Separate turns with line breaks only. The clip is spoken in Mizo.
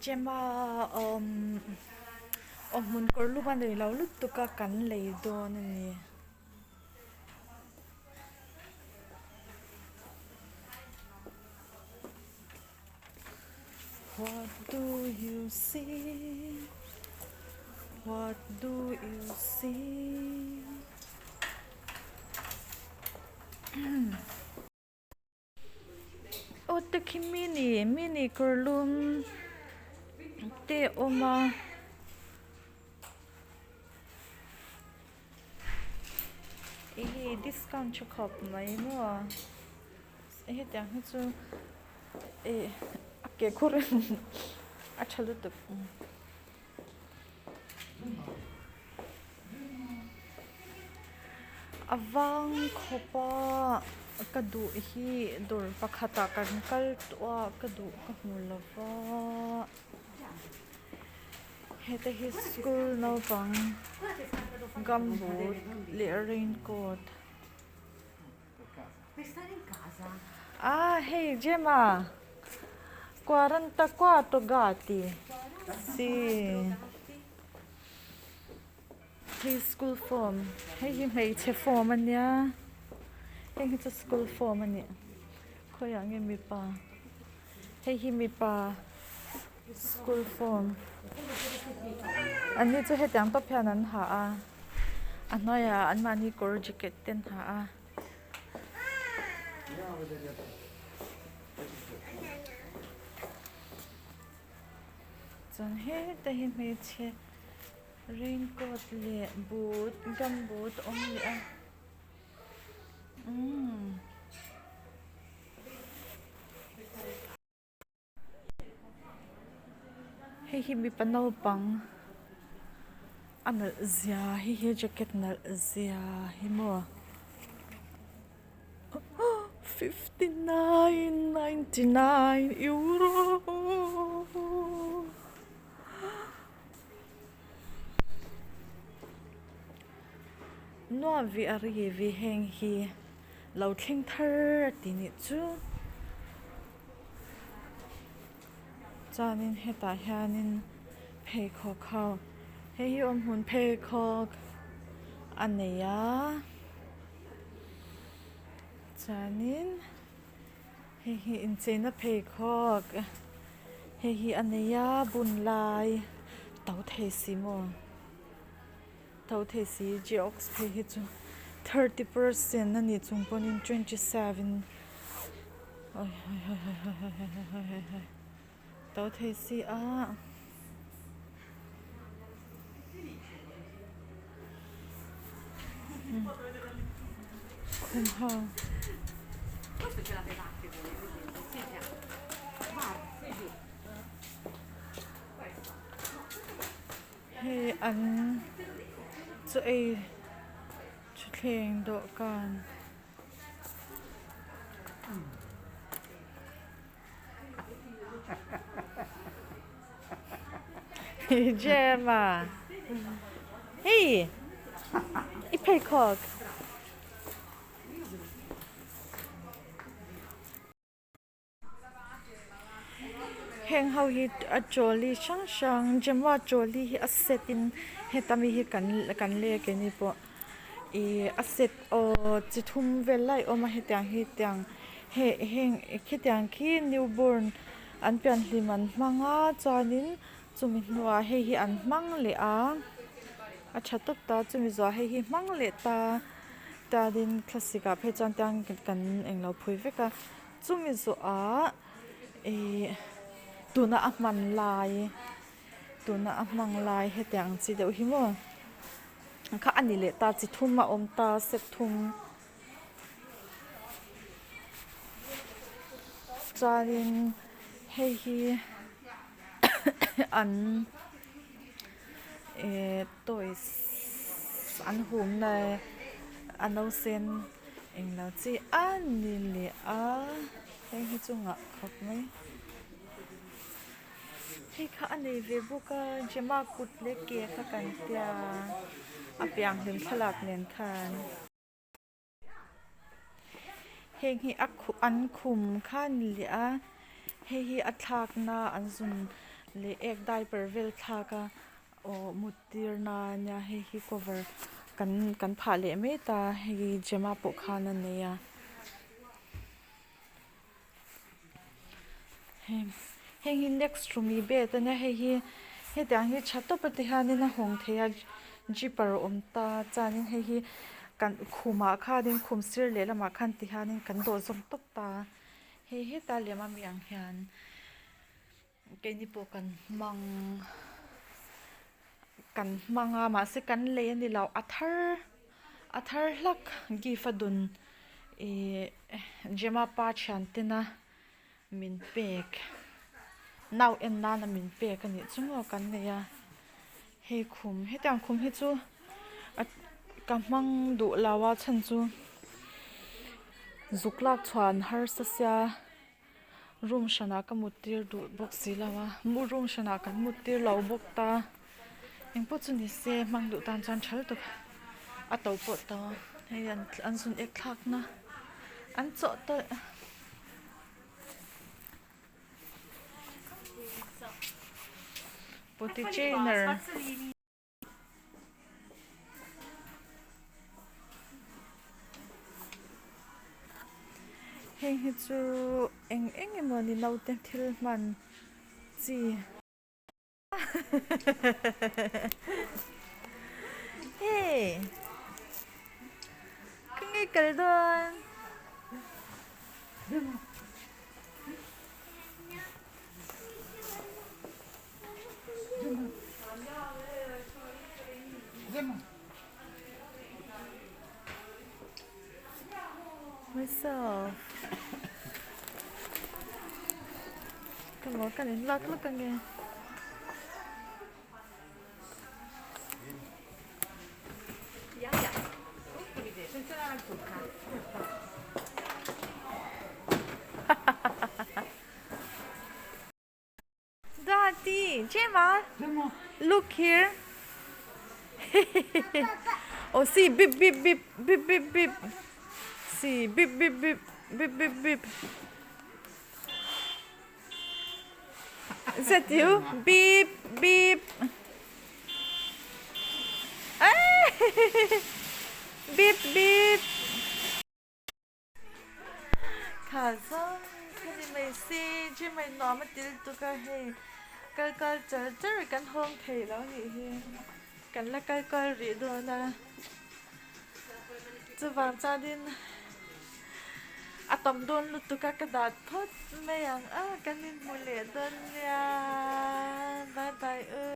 Gemma umm awmhmun kawr lum a nei lo lutuk a kan lei dawn a ni. What do you see what do you see Aw te khi mini mini kawr lum te a awm a. Hei discount tha khawp mai maw hetiang hi chu ih a ke khur a tha lutuk. A vang khawp a ka duh hi dawr pakhatah kan kal tawh a ka duh ka hmu lo va heta hi school naupang gumboot leh raincoat ah hei Gemma quarantaquattro gatti si. Hei school form hei hi hmeichhe form a nia heng hi chu school form a ni khawiah nge mipa hei hi mipa school form an ni chu hetiang tawp hian an ha a a hnuaiah anmahni kawr jacket te an ha a. Chuan heta hi hmeichhe raincoat leh boot gumboot a awm leh a umm. Hei hi mipa naupang a nalh zia hei hi jacket nalh zia hi maw 59.99 euro. Nuavi a ri vi heng hi lo thleng thar a ti nih chu chuanin hetah hianin pheikhawk ho hei hi awm hmun pheikhawk a nei a chuanin hei hi incheina pheikhawk hei hi a nei a bun lai to thei si maw. Tho thei si Geox phei hi chu 30 percent a nih chung pawhin 27 to thei si a. Khum ho. Hei an chaw ei thuthleng dawhkan jam a hei i pheikhawk. Heng ho hi a trolley hrang hrang Gemma trolley hi a set in heta mi hi kan kan lei a keini pawh ihh a set aw chi thum vel lai a awm a hetiang hi tiang heh heng khitiang khi new born an pian hlim an hmang a chuanin chumi hnuah hei hi an hmang leh a a tha tawp ta chumi zawhah hei hi hmang leh ta chuanin thlasik ah phei chuan tiang kan englo phui vek a. Chumi zawhah ih tuna a hman lai tuna a hmang lai hetiang chi deuh hi maw kha a ni leh ta chi thum a awm ta set thum chuanin hei hi an eh toys an humna a nausen. Englo chi a ni leh a heng hi chu ngah khawp mai hei kha a nei ve bawk a Gemma kut leh ke kha kan tia a pianghlim thlalak nen khan heng hi a an khum kha a ni leh a hei hi a thlakna an zun. leh ek diaper vel thlak a aw mut tir na ania hei hi cover kan kan phah leh mai ta hei Gemma pawh khan a nei a heng heng hi next to me bed ania hei hi hetiang hi tha tawp a ti hianin a hawng thei a zipper a awm ta chuanin hei hi kan khumah khanin khum sir lehlamah khan ti hianin kan dawh zawm tawp ta hei heta lem ami ang hian. Keini pawh kan hmang kan hmang a mahse kan lei a ni lo a thar a thar hlak gift a dun ihh Gemma pa thian tena min pek nau en nana min pek a nih chu maw kan nei a hei khum hetiang khum hi chu ka hmang duh lo a chhan chu zuk lak chhuah an harsa sia. Room hranah ka mut tir duh bawk si lo a, mu room hranah kan mut tir lo bawk ta, engpawh chu ni se hmang duh tan chuan tha lutuk a to pawh to hei an an zun ek thlak na an chawh tawlh. Potty chainer. Heng hi chu eng eng emaw ni naute thil hman chi hei ka ngei kal dawn. Myself. Ka maw kan in lak lak ange. Daddy, Gemma, look here. oh, see, beep, beep, beep, beep, beep, beep. See, beep, beep, beep, beep, beep, beep. Is that you? Beep, beep. Beep, beep. Kha zawng kha ni mai se gym a innuam a ti lutuk a hei kal kal char char kan hawng thei lo nih hi kan la kal kal rih dawn a chuvang chuanin a tam dawn lutuk a ka dah phawt mai ang a kan inhmu leh dawn nia.